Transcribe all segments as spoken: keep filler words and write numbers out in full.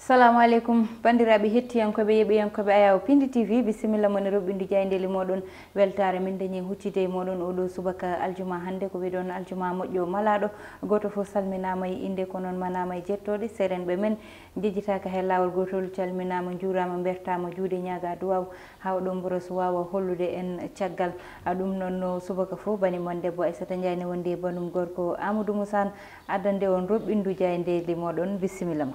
Salamu aleykum, banndiraaɓe hettiyankooɓe, yeɓiyankooɓe Ayaw Pindi T V, bisimilla mon e roɓɓindu jaayndeeli mooɗon. Weltaare min dañi huccide e mooɗon oɗo subaka aljuma hannde, ko wiɗon aljuma moƴƴo malaaɗo. Gooto fof salminaama e innde, ko noon manaama e jettooɗe. Seerenɓe men njejjitaaka he laawol gootol, calminaama, njuuraama, mbertaama juuɗe, ñaagaa duwaaw haa oɗon mboros waawa hollude en caggal. A ɗum noon no subaka fof, bani mon debbo Aissata Ndiaye ne wondi e banum gorko Amadou Moussa, addande on roɓɓindu jaayndeeli mooɗon. Bisimilla ma.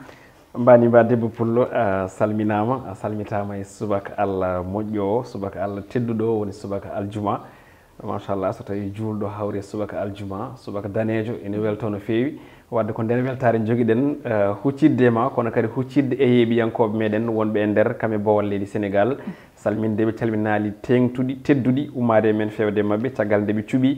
Mbani mba debbo pullo, a salminaama, a salmitaama e subaka Allah moƴƴo o, subaka Allah tedduɗo o, woni subaka aljuma. Machallah, so tawi juulɗo hawri e subaka aljuma, subaka daneejo, ene welto no feewi. Wadde ko nden weltaare jogiɗen, eh, huccidde e ma, kono kadi huccidde e yeeɓiyankooɓe meɗen wonɓe e nder kam e bowal leydi Sénégal. Salminde ɓe calminaali teeŋtuɗi, tedduɗi, ummaade e men fewde e maɓɓe, caggal nde ɓe cuɓi,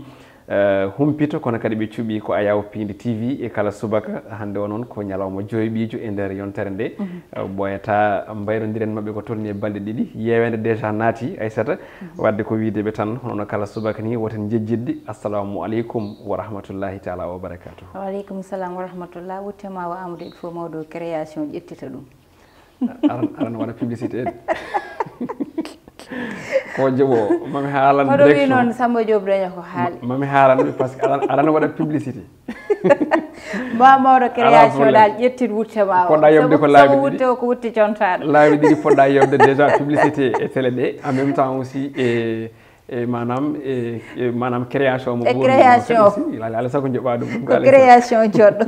eh, humpito, kono kadi ɓe cuɓi ko Ayaw Pindi T V e kala subaka. Hannde o noon ko ñalawma joyɓiijo e nder yontere nde. Mhm. Eh, ɓooyata mbayrondiren maɓɓe ko tolni e balɗe ɗiɗi. Yeeweende déjà naati, Aissata. Mhm. Wadde ko wiide ɓe tan, hono no kala subaka ni, woten njejjitde. Assalamu aleykum wa rahmatullahi taala wa barakatuh. Wa aleykum salam wa rahmatullah. Wutte ma wa Amadou, il faut mawɗo création ƴettita ɗum. Aran, aran waɗa publicité de. Ko joɓo, mami haalan. Hoɗo wi direction. Noon Samba Diop daña ko haali. Ma-, mami haalan mi, parce que aran, aran waɗa publicité. Mba mawɗo création problème. Dal ƴettin wutte ma o. Poɗɗa yobde ko laabi ɗiɗi. Wutte o ko wutte contaɗo. Laabi ɗiɗi poɗɗa yobde déjà publicité e télé ɗe, en même temps aussi e, e maanaam, e, e maanaam création mo. E goonga création. Aussi, alaa sago joɓa ɗum. Ko création joɗɗo.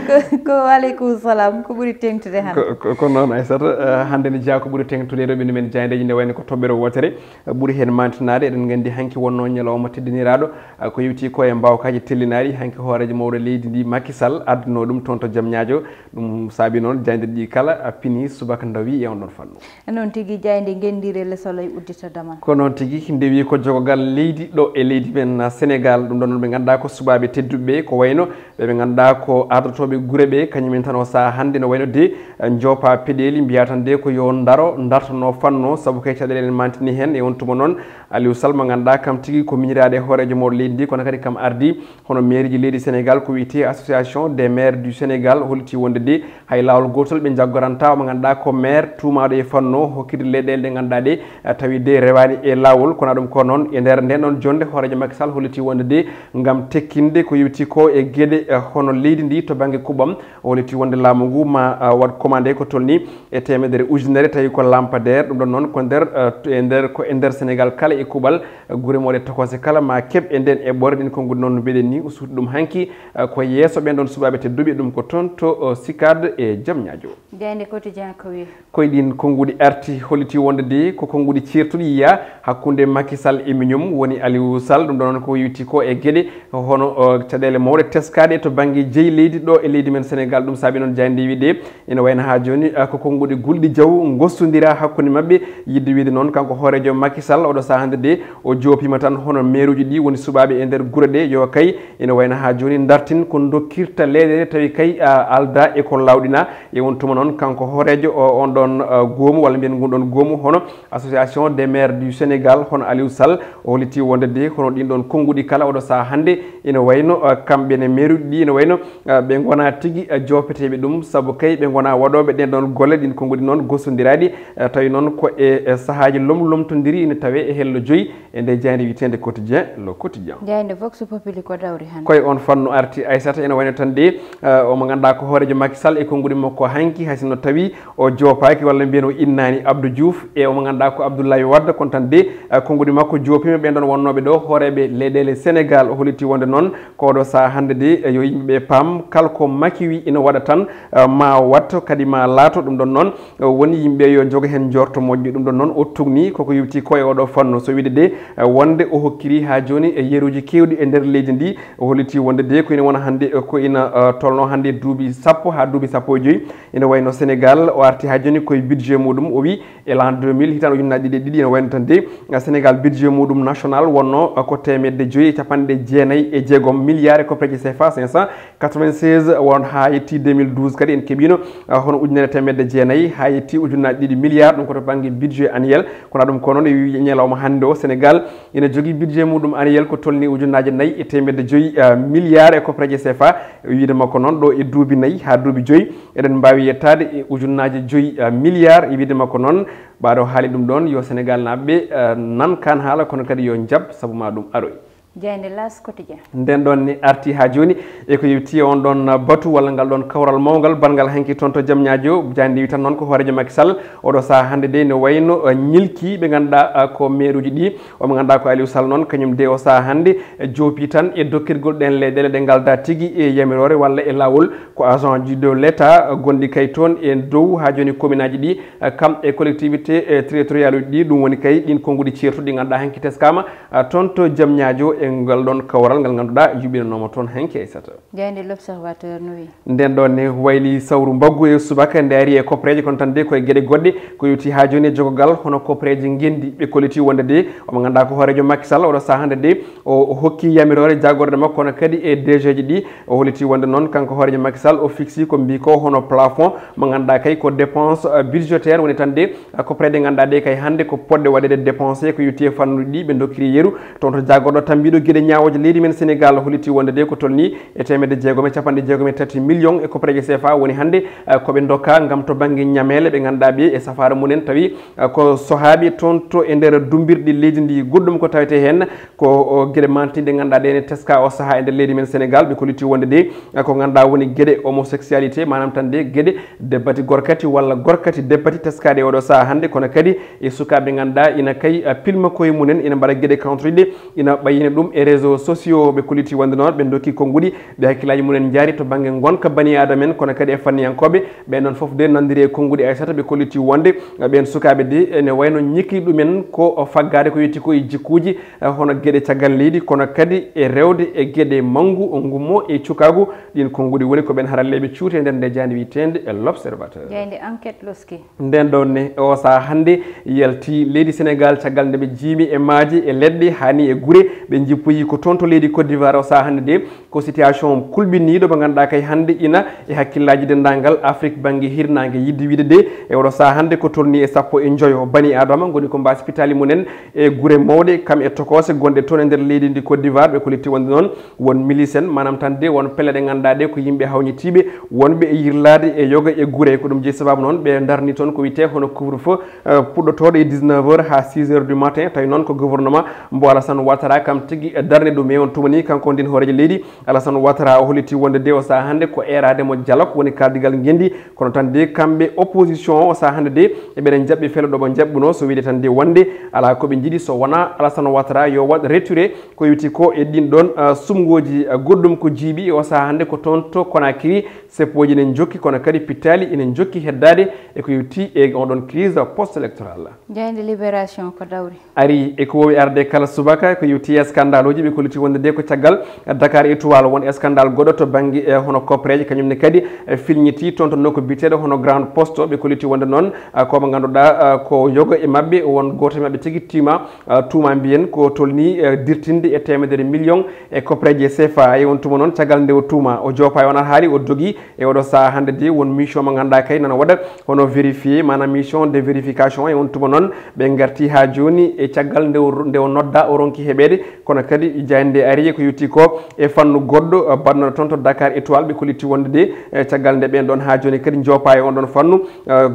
Ko, ko aleykum salam, ko ɓuri teŋtude hannde. Ko, ko, ko noon, Aissata, eh, hannde ne jeyaa ko ɓuri teŋtude e roɓɓindu men jaayndeeji, nde wayno ko toɓɓere wootere, eh, ɓuri heen mantinaade. Eɗen nganndi hanki wonno ñalawma teddiniraaɗo, eh, ko yewti ko e mbaawkaaji tellinaɗi. Hanki hooreejo mawɗo leydi ndi, Macky Sall, adduno ɗum toon to Diamniadio. Ɗum saabi noon jaayndeeji ɗi kala, eh, pini subaka ndawi e on ɗon fannu. Noon tigi, jaaynde ngenndiire Le Soleil uddita damal. Ko noon tigi, ndewi ko jogogal leydi ɗo e leydi men Sénégal. Ɗum ɗon noon ɓe ngannduɗaa ko subaaɓe teddudɓe, ko wayno ɓe ɓe ngannduɗaa ko ardotooɓe gure ɓe, kañum en tan o sahaa hannde no wayno de, eh, njoopa peɗeeli, mbiya tan de ko yo ndaro, ndartono fanno, sabu kay caɗeele en mantini heen. E on tuma noon, Aliou Sall mo ngannduɗaa kam tigi ko miñiraaɗo e hooreejo mawɗo leydi ndi, kono kadi kam ardi hono mairieji leydi Sénégal, ko wiyetee Association des maires du Sénégal, holliti wonde de hay laawol gootol ɓe njaggorantaa mo ngannduɗaa ko maire tuumaaɗo e fanno hokkirde leyɗeele ɗe ngannduɗaa ɗe, eh, tawi de rewaani e laawol. Kono ɗum ko noon e nder nden ɗon jonnde hooreejo Macky Sall holliti wonde de ngam tekkinde ko yewti ko e geɗe, eh, hono leydi ndi to bannge kuɓɓam, o holliti wonde laamu ngu ma, eh, waɗ commandé ko tolni e teemedere ujunere, tawi ko lampadaire. Ɗum ɗon noon ko nder, eh, e nder, ko e nder Sénégal kala e kuuɓal, eh, gure mawɗe tokose kala ma keɓ e nden eɓɓore. Ɗin konnguɗi noon no mbiɗen ni, o suuti ɗum hanki, eh, ko yeeso ɓen ɗon suɓaaɓe tedduɓe, ɗum ko toon to, eh, sicad e Diamniadio. Jaaynde Quotidien ko wi? Koye ɗin konnguɗi arti, holliti wonde de ko konnguɗi ceertuɗi yiya hakkunde Macky Sall e miñum, woni Aliou Sall. Ɗum ɗon noon ko yewti ko e geɗe hono, eh, caɗeele mawɗe teskaɗe to bannge jeyi leydi ɗo e leydi men Sénégal. Ɗum saabi noon jaaynde wi de ina wayno haa jooni, ah, ko konnguɗi gulɗi jaw ngossondira hakkunde maɓɓe. Yiɗde wiide noon, kanko hooreejo Macky Sall, oɗo sahaa hannde de, o joopima tan hono meeruuji ɗi woni suɓaaɓe e nder gure ɗe, yo kay ina wayno haa jooni ndartin ko dokkirta leyɗe ɗe, tawi kay, ah, alda e ko lawɗina. E on tuma noon, kanko hooreejo o, on ɗon, ah, goomu, walla mbiyen ngun ɗon goomu, hono Association des maires du Sénégal, hono Aliou Sall, o holliti wonde de hono ɗin ɗon konnguɗi kala oɗo sahaa hannde ina wayno, ah, kamɓe ne meeruuji ɗi ina wayno, ah, ɓe ngona tigi, ah, joopeteeɓe ɗum, sabu kay ɓe ngona waɗooɓe ɗen ɗon golle. Ɗin konnguɗi noon gostondiraaɗi, ah, tawi noon ko e, e sahaaji lomlomtondiri ina tawee e hello joyi e nde jaaynde wiyeteende Quotidien, Le Quotidien. Jaaynde Vox Populi ko dawri hannde? Koye on fannu arti Aissata, ina wayno tan de, eh, omo ngannduɗaa ko hooreejo Macky Sall e konnguɗi makko hanki, hay sinno tawi o joopaaki walla mbiyen o innaani Abdou Diouf, e omo ngannduɗaa ko Abdoulaye Wade, kono tan de, eh, konnguɗi makko joopima ɓen ɗon wonnooɓe ɗo hooreeɓe leyɗeele Sénégal. O holliti wonde noon ko oɗo sahaa hannde de, eh, yo yimɓe ɓe paam kala ko Macky wi ina waɗa tan, eh, ma watto kadi ma laato. Ɗum ɗon noon, eh, woni yimɓe yo jogo heen njorto moƴƴo. Ɗum ɗon noon o tugni koko yewti ko e oɗo fannu. So wiide de, eh, wonde o hokkiri haa jooni e yeruuji keewɗi e nder leydi ndi. O holliti wonde de ko ina wona hannde, eh, ko ina, eh, tolno hannde duuɓi sappo haa duuɓi sappo e joyi. Ina wayno Sénégal o arti haa jooni koye budget muɗum. O wi e l'an deux mille, hitaande ujunnaji ɗiɗi e ɗiɗi, ina wayno tan de, eh, Sénégal budget muɗum national wonno, eh, ko teemedde joyi e capanɗe jeenayi e jeegom milliards, ko peeje C F A cinq cent quatre-vingt-seize, won haa yetti deux mille douze kadi en keɓino, eh, hono ujunere teemedde jeenayi haa yetti ujunnaaji ɗiɗi milliards, ɗum ko to bannge budget annuel. Kono ɗum ko noon e wi ñalawma hannde O Sénégal ina jogii budget muɗum annuel ko tolni ujunnaaje nayi e teemedde joyi milliards e koppareeje C F A. Wiyde makko noon, ɗo e duuɓi nayi haa duuɓi joyi, eɗen mbaawi yettaade e ujunnaaje joyi milliards. E wiyde makko noon, ɓaaɗo haali ɗum ɗoon, yo Sénégal naaɓe nan kaan haala, kono kadi yo njab sabu ma ɗum aroy. Jaaynde L'As Quotidien. Nden ɗoon ne arti haa jooni e ko yewti on ɗoon batu walla ngal ɗoon kawral mawngal banngal hanki toon to Jam Ñaajo. Jaaynde wi tan noon ko hooreejo Macky Sall oɗo sahaa hannde de ne wayno ñilki ɓe ngannduɗaa ko meeruuji ɗi. O mo ngannduɗaa ko Aliou Sall noon, kañum de o sahaa hannde joopi tan e dokkirgol ɗeen leyɗeele ɗe ngaldaa tigi e yamiroore walla e laawol. Ko agent ji de l'État gonɗi kay toon e dow haa jooni commune aji ɗi, kam e collectivité territoriale uji ɗi. Ɗum woni kay ɗiin konnguɗi ceertuɗi ngannduɗaa hanki teskaama toon to Jam Ñaajo e ngal ɗoon kawral ngal ngannduɗaa yuɓɓinanooma toon hanki, Aissata. Jaaynde L'Observateur no wiyi. Nden ɗoon ne wayli sawru mbaggu e subaka nde ari e koppareeje, kono tan de koye geɗe goɗɗe ko yewti haa jooni e jogogal hono koppareeje ngenndi. Ɓe kolliti wonde de o mo ngannduɗaa ko hooreejo Macky Sall oɗo sahaa hannde de o hokki yamiroore jaagorɗe makko, kono kadi e D G ji ɗi. O holliti wonde noon kanko hooreejo Macky Sall o fixi ko mbiyi ko hono plafond mo ngannduɗaa kay ko dépense budgétaire, woni tan de koppareeje ngannduɗaa ɗe kay hannde ko poɗɗe waɗeede dépensé ko yewti e fannuuji ɗi. Ɓe dokkiri yeru toon to jaagorɗo tambiiɗo geɗe ñaawooje leydi men Sénégal, holliti wonde de ko tolni e teemedde jeegom e capanɗe jeegom e tati million e koppareeje C F A woni hannde ko ɓe ndokka ngam to bannge ñameele ɓe ngannduɗaa ɓe e safaara mumen tawi ko sohaaɓe toon to e nder dummbirɗi leydi ndi. Goɗɗum ko tawetee heen ko geɗe mantinɗe ngannduɗaa ɗe ne teska o sahaa e nder leydi men Sénégal. Ɓe kolliti wonde de ko ngannduɗaa woni geɗe homosexualité, maanaam tan de geɗe debbati gorkati walla gorkati debbati teskaaɗe e oɗo sahaa hannde, kono kadi e sukaaɓe ngannduɗaa ina kay pilma koye mumen, ina mbaɗa geɗe kawtoriɗe, ina ɓayina ɗum e réseaux sociaux. Ɓe kolliti wonde noon ɓe ndokki konnguɗi ɓe hakkillaaji mumen njaari to bannge ngonka bani aadama en, kono kadi e fanniyankooɓe ɓeen noon fof de nanndiri e konnguɗi. Aissata, ɓe kolliti wonde ɓeen sukaaɓe de ene wayno ñikki ɗumen ko faggaade ko yewti ko e jikkuuji hono geɗe caggal leydi, kono kadi e rewde e geɗe manngu, ngummo e cukaagu. Ɗiin konnguɗi woni ko ɓeen haralleeɓe cuuti e nder nde jaaynde wiyeteende e L'Observateur. Jaaynde Enquête loski. Nden ɗoon ne o sahaa hannde yalti leydi Sénégal caggal nde ɓe jiimi e maaje e leɗɗe haa ni e gure. Ɓe njippoyi ko toon to leydi Côte d'Ivoire o sahaa hannde de ko situation kulɓiniiɗo mo ngannduɗaa kay hannde ina e hakkillaaji denndaangal Afrique bannge hirnaange. Yiɗde wiyde de e oɗo sahaa hannde ko tolni e sappo e njoyo bani aadama ngoni ko mbaasipitaali mumen e gure mawɗe kam e tokoose gonɗe toon e nder leydi ndi Côte d'Ivoire. Ɓe kolliti wonde noon won milis en, maanaam tan de won pelle ɗe ngannduɗaa ɗe ko yimɓe hawnitiiɓe wonɓe e yirlaade e yoga e gure. Ko ɗum jeyi sabaabu noon ɓe ndarni toon ko wiyetee hono couvre feu puɗɗotooɗo e dix-neuf heures haa six heures du matin. Tawi noon ko gouvernement mbo Alassane Ouattara kam tigi darni ɗum. E on tuma ni kanko ndin hooreejo leydi Alassane Ouattara o holliti wonde de o sahaa hannde ko eeraade mo dialogue woni kaaldigal ngenndi, kono tan de kamɓe opposition o sahaa hannde de eɓeɗen jaɓɓi felo ɗo mo jaɓɓuno, so wiyde tan de wonde alaa ko ɓe njiɗi so wonaa Alassane Ouattara yo waɗ retiré ko yewti ko e ɗin ɗoon sumngooji. Goɗɗum ko jiiɓi o sahaa hannde ko toon to Conakry, seppooji ene njokki kono kadi pittaali ene njokki heddaade e ko yewti e oɗon crise post électorale. Jaaynde Libération ko dawri. Ari e ko wowi arde kala subaka ko yewti e skandaluuji. Ɓe kolliti wonde de ko caggal Dakar Étoile won scandale goɗɗo to bannge e hono koppareeje, kañum ne kadi e filñiti toon to nokku biyeteeɗo hono Grand Poste. Ɓe kolliti wonde noon ko mo ngannduɗaa ko yogo e maɓɓe, won gooto e maɓɓe tigi tiima tuuma mbiyen ko tolni dirtinde e teemedere million e koppareeje C F A. E on tuma noon caggal nde o tuuma o joopa e on alhaali o dogi. E oɗo sahaa hannde de won mission mo ngannduɗaa kay nana waɗa hono vérifié, maanaam mission de vérification. E on tuma noon ɓe ngarti haa jooni e caggal nde o nde o nodda o ronki heɓeede, kono kadi jaaynde ari ko yewti ko e fannu goɗɗo baɗnoɗo toon to Dakar Étoile. Ɓe kolliti wonde de caggal nde ɓeen ɗoon haa jooni kadi njoopa e on ɗoon fannu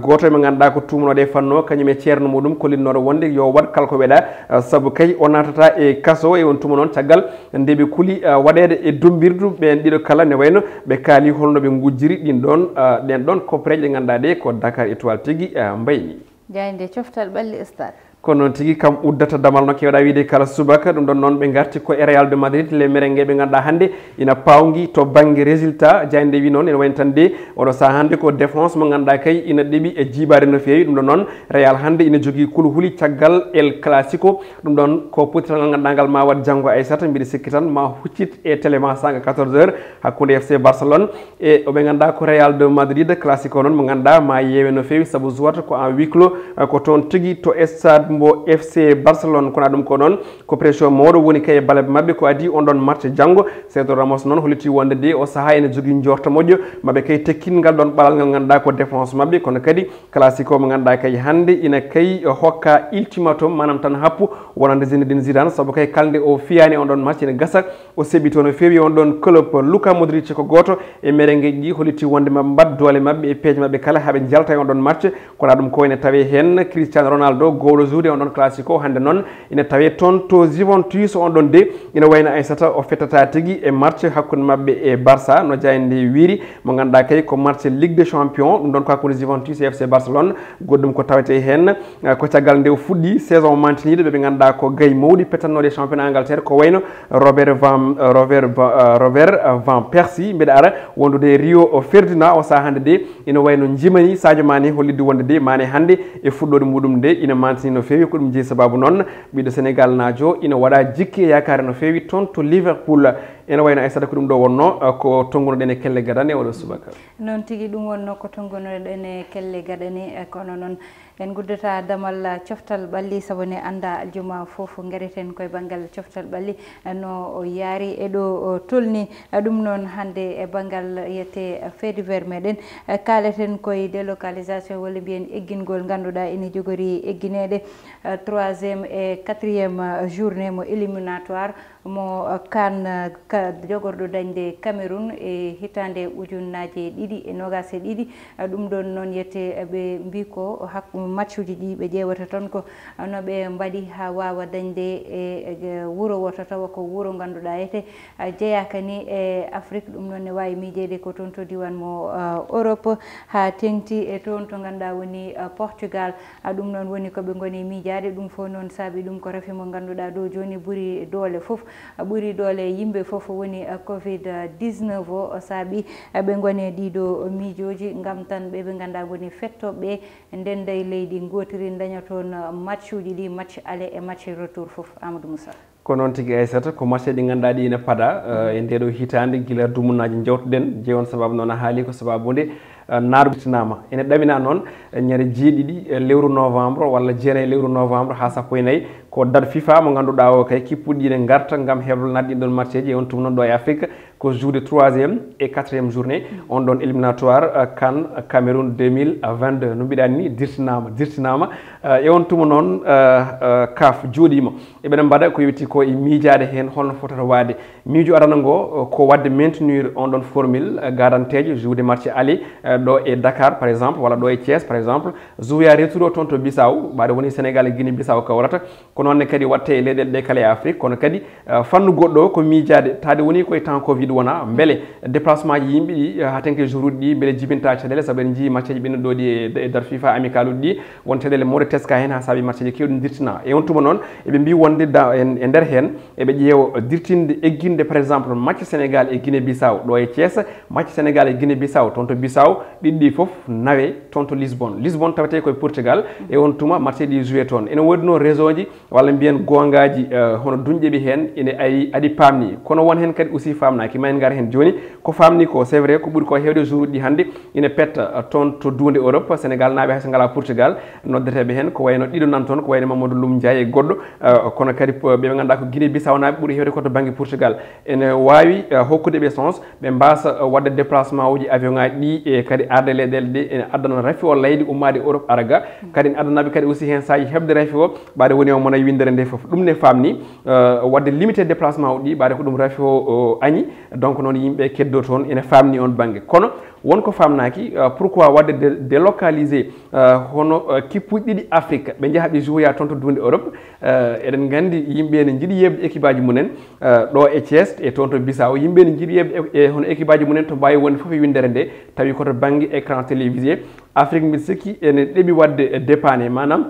gooto mo ngannduɗaa ko tuumanooɗo e fannu o, kañum e ceerno muɗum kollinnooɗo wonde yo waɗ kala ko weɗaa, sabu kay o naatata e kaso. E on tuma noon caggal nde ɓe kuli waɗeede e dummbirdu ɓeen ɗiɗo kala ne wayno ɓe kaali holno ɓe ngujjiri ɗin ɗoon ɗeen ɗoon koppareeje ɗe ngannduɗaa ɗe ko Dakar Étoile tigi mbayni. Jaaynde coftal ɓalli stade. Ko noon tigi kam uddata damal no keewɗaa wiyde kala subaka. Ɗum ɗoon noon ɓe ngarti ko e Real de Madrid, les merengue ɓe ngannduɗaa hannde ina pawngi to bannge résultat. Jaaynde wi noon ene wayno tan de oɗo sahaa hannde ko défense mo ngannduɗaa kay ina ɗeɓi e jiiɓaade no feewi. Ɗum ɗoon noon Real hannde ina jogii kuluhuli caggal El Clasico. Ɗum ɗoon ko pottital ngal ngannduɗaa ngal ma waɗ janngo Aissata, mbiɗa sikki tan ma huccit e télé ma saanga quatorze heures hakkunde F C Barcelone e o ɓe ngannduɗaa ko Real de Madrid. Clasico noon mo ngannduɗaa ma yeewe no feewi sabu suwata ko en huis clos, ko toon tigi to stade Mbo F C Barcelone, kono ɗum ko noon ko pression mawɗo woni kay e balaɓe maɓɓe ko adii on ɗon match janngo. Sergio Ramos noon holliti wonde de o sahaa ene jogii njoorto moƴƴo maɓɓe kay tekkin ngal ɗon ɓalal ngal ngannduɗaa ko défense maɓɓe, kono kadi classico mo ngannduɗaa kay hannde ina kay hokka ultimatum, maanaam tan happu wonande Zinedine Zidane, sabu kay kala nde o fiyaani on ɗon match ene gasa o seɓɓito no feewi on ɗon club. Luka Modric ko gooto e merengue ji ɗi holliti wonde maɓe mbaɗ doole maɓɓe e peeje maɓɓe kala haɓe njalta e on ɗon match. Kono ɗum ko ene tawe heen Cristiano Ronaldo, gowlo juude on ɗon classico hannde noon ina tawe toon to Juventus. On ɗon de ina wayno Aissata o fettata tigi e match hakkunde maɓɓe e Barça no jayande wiiri, mo ngannduɗaa kay ko match Ligue des Champions. Ɗum ɗon ko hakkunde Juventus e F C Barcelone. Goɗɗum ko tawete heen, eh, ko caggal nde o fuɗɗi saison mantiniiɗo ɓe ɓe ngannduɗaa ko gay mawɗi pettannooɗe championnat Angleterre, ko wayno Robert Van, eh, Robert Va-, eh, Robert, eh, Van Persie. Mbeɗa ara wondude e Rio Ferdinand o sahaa hannde de ina wayno jimani Sadio Mané hollitde wonde de Mané hannde e fuɗɗoode muɗum nde ina mantini no feewi. Ko ɗum jeyi sababu noon ɓiɗɗo Sénégal naajo ina waɗa jikke e yaakaare no feewi toon to Liverpool. Ina wayno Aissata ko ɗum ɗo wonno, eh, ko tonngunoɗen e kelle gadane oɗo subaka. Noon tigi, ɗum wonno ko tonngunoɗen e kelle gadane, eh, kono noon en guddata damal coftal ɓalli, sabu ne annda aljuma fof ngareten koye banngal coftal ɓalli, eh, no o yaari e ɗo o tolni. Eh, ɗum noon hannde e banngal yette fait divers meɗen, eh, kaaleten koye délocalisation walla mbiyen eggingol ngannduɗaa ene jogori eggineede, eh, troisième e quatrième, eh, journée mo éliminatoire mo, eh, CAN, eh, ka jogorɗo dañde Cameroun e hitaande ujunnaaje ɗiɗi e noogaas e ɗiɗi. Eh, ɗum ɗoon noon yette, eh, ɓe mbii ko hak-, matchuuji ɗi ɓe ƴeewata toon ko, eh, no ɓe mbaɗi haa waawa dañde e, e wuro woto tawa ko wuro ngannduɗaa yete, eh, jeyaaka ni e Afrique. Ɗum noon ne waawi miijeede ko toon to diiwaan mo, eh, Europe haa teeŋti e toon to ngannduɗaa woni, eh, Portugal. Ah, ɗum noon woni ko ɓe ngoni miijaade. Ɗum fof noon saabi ɗum ko rafi mo ngannduɗaa ɗo jooni ɓuri doole fof, ah, ɓuri doole yimɓe fof woni, ah, covid dix-neuf o, o saabi, ah, ɓe ngoni ɗiɗo miijooji ngam tan ɓe ɓe ngannduɗaa ngoni fettooɓe nden day leydi ngootiri daña toon, ah, matchuuji ɗi, match aller e match retour fof. Amadou Moussa. Ko noon tigi, Aissata, ko match ɗi ngannduɗaa ɗi ina pada, eh, e ndee ɗoo hitaande gila dumunnaaji njawtuɗen, jeyi on sababu noon a haali ko sababu nde, eh, naar dirtinaama. Ene ɗamina noon, eh, ñande jeeɗiɗi, eh, lewru novembre walla jeenayi lewru novembre haa sappo e nayi, ko date FIFA mo ngannduɗaa o kay kippuɗi ine ngarta ngam heblo naat ɗin ɗon matcheji e on tuma noon ɗo e Afrique, ko jouer troisième et quatrième journée, on ɗon éliminatoire, euh, CAN Cameroun deux mille vingt-deux. No mbiɗa ni dirtinaama, dirtinaama, euh, e on tuma noon, euh, euh, CAF jooɗiima. Eɓeɗen mbaɗa ko yowiti ko e miijaade heen holno fotata waade. Miijo adana ngo, euh, ko waɗde maintenir on ɗon formule, euh, garanteejo jouer match aller, euh, ɗo e Dakar par exemple, walla ɗo e Thiès par exemple, jouer retour o toon to Bissau, ɓaade woni Sénégal e Guinée Bissau kawrata. Ko noon ne kadi waɗte e leyɗeele ɗe kala e Afrique, kono kadi, eh, fannu goɗɗo o ko miijaade, taade woni koye temps covid wona, mbele déplacement ji yimɓe ɗi, eh, haa teŋti jour uji ɗi, mbele jibinta caɗeele, sabu en njii matcheji ɓennuɗo ɗi e, e nder FIFA amical uji ɗi, won caɗeele mawɗe teska heen haa saabi matcheji keewɗi dirtina. E on tuma noon, eɓe mbii wonde da-, en, e nder heen, eɓe ƴeewa dirtinde, egginde, par exemple, match Sénégal e Guinée Bissau, ɗo e Thiès, match Sénégal e Guinée Bissau, toon to Bissau, ɗiɗi ɗi fof nawe toon to Lisbonne. Lisbonne tawetee koye Portugal, e on tuma match ɗi joué toon. Ene woodi noon raison ji, walla mbiyen goongaaji, eh, hono duñƴe ɓe heen ine ari, aɗi paamni. Kono won heen kadi aussi faamnaaki, ma en ngar heen jooni. Ko faamni ko, c'est vrai, ko ɓuri ko heewde jour uji ɗi hannde ine petta, eh, toon to duunde Europe. Sénégal naaɓe hay so ngalaa Portugal, noddeteeɓe heen ko wayno ɗiɗo nan toon, ko wayno Mamadou Loum Ndiaye e goɗɗo, eh, kono kadi po-, ɓe ɓe ngannduɗaa ko Guinée Bissau naaɓe ɓuri heewde ko to bannge Portugal. Ene waawi, eh, hokkude ɓe chance, ɓe mbaasa, eh, waɗde déplacement uji avion ŋaaji ɗi, e kadi arde leyɗeele ɗe, ene addana rafi o leydi ummaade Europe ara ga. Kadi ene addana ɓe kadi aussi heen saaji heɓde rafi o, ɓaade woni o mona e winndere nde fof. Ɗum ne faamni, eh, waɗde limité déplacement uji ɗi, ɓaade ko ɗum rafi o, o añi. Donc noon yimɓe keddo toon ene faamni on bannge. Kono won ko faamnaaki, eh, pourquoi waɗde dé-, délocaliser, eh, hono, eh, kippuuji ɗiɗi Afrique, ɓe njaha ɓe jouoya toon to duunde Europe. Eh, eɗen nganndi yimɓe ene njiɗi yeeɓde équipe aji mumen, eh, ɗo e Thiès e toon to Bissau. Yimɓe ene njiɗi yeeɓde e, e hono équipe aji mumen to mbaawi wonde fof e winndere nde, tawi ko to bannge écran télévisé. Afrique, mbiɗa sikki ene ɗeɓi waɗde dépanner, maanaam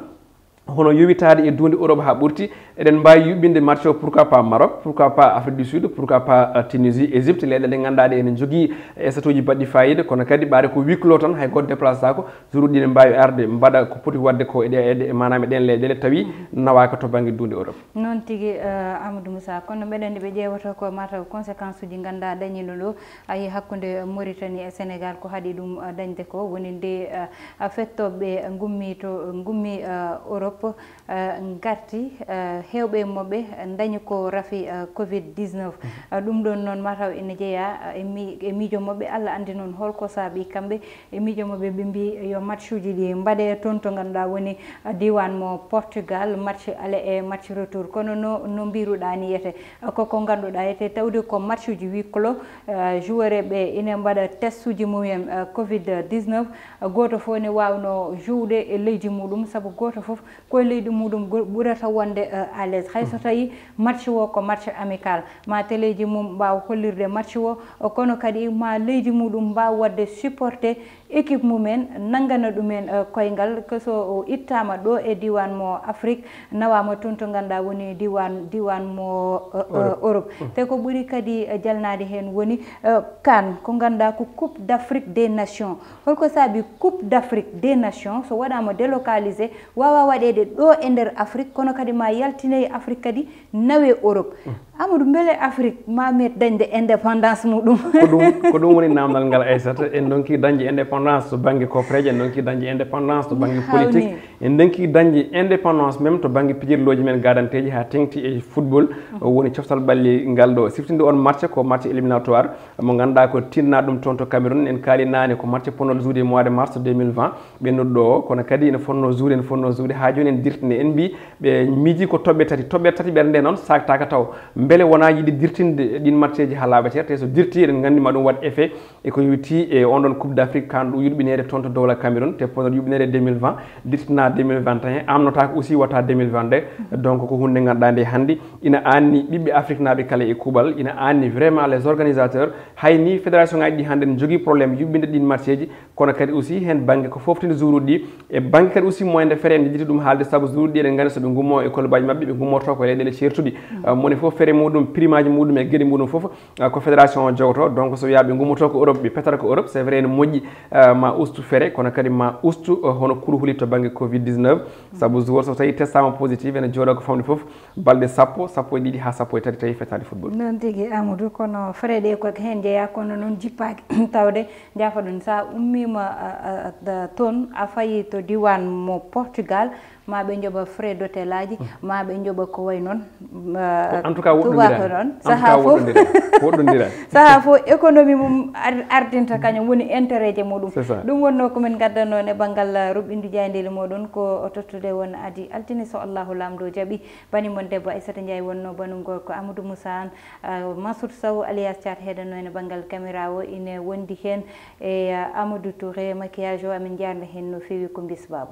hono yowitaade e duunde Europe haa ɓurti. Eɗen mbaawi yuɓɓinde match o, pourquoi pas Maroc, pourquoi pas Afrique du Sud, pourquoi pas, euh, Tunisie, Égypte, leyɗeele ɗe ngannduɗaa ɗe ene njogii statuuji baɗɗi faayiida, kono kadi ɓaade ko huis clos tan, hay gooto déplacetaako. Jour uji ɗi ne mbaawi arde mbaɗa ko poti waɗde ko e ɗe, e ɗe, maanaam e ɗeen leyɗeele tawi nawaaka to bannge duunde Europe. Noon tigi, eh, Amadou Moussa, kono mbeɗa anndi ɓe ƴeewata ko mataw conséquence uji ngannduɗaa dañiino ɗo, a yii hakkunde Mauritanie e Sénégal ko haɗi ɗum, eh, dañde ko woni nde, eh, fettooɓe ngummi to, ngummi, eh, Europe. Europe, eh, ngarti, eh, heewɓe e maɓɓe ndañi ko rafi, eh, covid dix-neuf. Eh, ɗum ɗoon noon mataw ene jeyaa, eh, e mi-, e miijo maɓɓe. Allah anndi noon holko saabi kamɓe e miijo maɓɓe, ɓe mbi yo matchuuji ɗi mbaɗe toon to ngannduɗaa woni, eh, diiwaan mo Portugal, match aller e match retour. Kono no, no mbiruɗaa ni yete, eh, ko, ko ngannduɗaa yete tawde ko matchuuji huis clos, eh, joueur ɓe ine mbaɗa testuuji mumen, eh, covid dix-neuf. Gooto fof ne waawno jouwde e leydi muɗum, sabu gooto fof ko e leydi muɗum go-, ɓurata wonde, eh, à l'aise. Hay so tawi match o ko match amical, ma teleeji mum mbaaw hollirde match o, kono kadi ma leydi muɗum mbaaw waɗde supporté équipe mumen, nanngana ɗumen, eh, koyngal. Ko so o ittaama ɗo e diiwaan mo Afrique, nawaama toon to ngannduɗaa woni diiwaan, diiwaan mo, eh, eh, Europe. Te ko ɓuri kadi, eh, jalnaade heen woni, eh, CAN, ko ngannduɗaa ko Coupe d'Afrique des Nations. Holko saabi Coupe d'Afrique des Nations so waɗaama délocalisé, waawa waɗeede ɗo e nder Afrique, kono kadi ma yaltine e Afrique kadi nawe Europe. Amadou, mbele Afrique ma met dañde indépendance muɗum? Ko ɗum, ko ɗum woni naamnal ngal, Aissata. En ndonki dañde indépendance to bannge kopreeje, en ndonki dañde indépendance to bannge politique, en ndonki dañde indépendance même to bannge pijirlooji men gaadanteeji haa teŋti e football. O woni coftal ɓalli ngal ɗo. Siftinde on match ko match éliminatoire mo ngannduɗaa ko tinna ɗum toon to Cameroun. En kaali naane ko match ponno juude mois de mars deux mille vingt ɓennuɗo ɗo o, kono kadi ene fonno juude, ene fonno juude. Haa jooni en dirtinde, en mbi ɓe miiji ko toɓɓe tati, toɓɓe tati ɓernde noon saaktaaka taw. Mbele wonaa yiɗi dirtinde ɗin matcheeji haa laaɓa ceer, te so dirti eɗen nganndi ma ɗum waɗ effet e ko yowiti e on ɗon Coupe d'Afrique kan ɗo yuɓɓineede toon to dowla Cameroun, te ponno yuɓɓineede deux mille vingt, dirtina deux mille vingt et un, amnotaako aussi wata deux mille vingt-deux. Donc ko huunde ngannduɗaa nde hannde ina anni ɓiɓɓe Afrique naaɓe kala e kuuɓal, ina anni vraiment les organisateurs. Hay ni fédération ngaji ɗi hannde ne jogii problème yuɓɓinde ɗin matcheeji, kono kadi aussi heen bannge ko foftinde juuruɗi ɗi, e bannge kadi aussi moyen de frais ne yiɗi ɗum haalde, sabu juuruɗi ɗi eɗen nganndi so ɓe ngummo e kolobaaji maɓɓe, ɓe ngummorto ko e leyɗeele ceertuɗi. Ah, moni fof fere muɗum, primaaji muɗum e geɗe muɗum fof, ah, ko fédération o jogoto. Donc so wiyaa ɓe ngummoto ko Europe, ɓe petata ko Europe, c'est vrai ne moƴƴi, ah, ma ustu fere, kono kadi ma ustu, ah, hono kurhuli to bannge covid dix-neuf, sabu joueur so tawi testama positif ene jooɗo ko famɗi fof balɗe sappo, sappo e ɗiɗi haa sappo e tati tawi fetaani football. Noon tigi, Amadou, kono frais ɗe ko heen jeyaa, kono noon jippaaki tawde, jaafa ɗum, so a ummiima, a, a, a, toon, a fayi to diiwaan mo Portugal, ma ɓe njoɓa frais d'hôtel aji, ma ɓe njoɓa ko wayi noon, ma, en tout cas, woɗɗondira. Noon. En tout cas, sahaa fof, woɗɗondira. Woɗɗondira. Sahaa fof, économie mum ar-, ardinta kañum woni intérêt ji muɗum. C'est ça. Ɗum wonnoo ko min ngaddanoo e banngal, uh, ruɓɓindu jaayndeeli muɗum, ko o tottude won adi altine so Allahu Laamɗo jaɓi. Bani mon debbo Aissata Ndiaye wonnoo, bani mon gorko Amadou Moussa Anne, uh, Mansour Sow alias Thiat heɗanoo e banngal caméra o, ine wondi heen e, uh, Amadou Touré, maquillage o, amin njaarna heen no feewi ko Mbis Baaba.